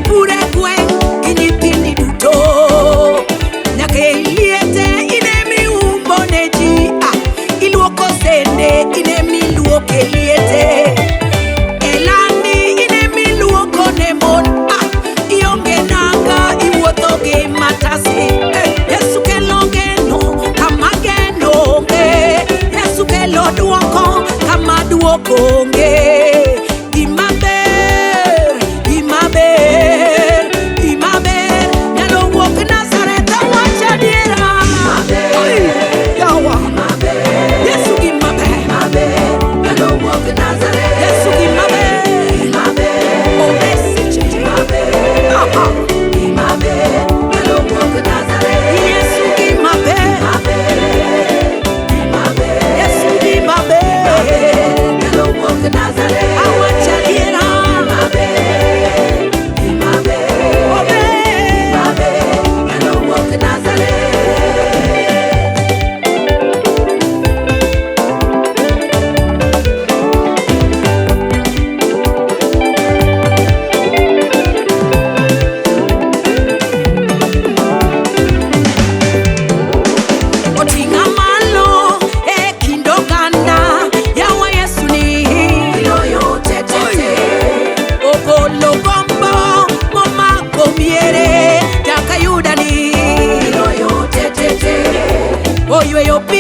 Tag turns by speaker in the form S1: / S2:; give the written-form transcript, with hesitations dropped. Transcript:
S1: Ipure gweng' gi nyithindi duto. Nyaka e liete ine miumbo ne ji. Ah, iluoko sende ine miluoke liete. E landi ine miluoko ne mon. Ah, ionge nanga iwuotho gi matasi. Eh, Yesu kelo geno kama geno onge. Yesu kelo duoko kama duoko onge. Gima ber, gima ber, gima ber nyalo wuok Nazareth awach adiera. Oi, yawa. Yesu gima ber. Yesu gima ber. Obese chete. Aha. Yesu gima ber. Yesu gima ber. Awach adiera. Ober. Oting'a malo e kind oganda, yawa Yesu ni. Ogolo gombo momako miere, nyaka yuda ni. Oyweyo pi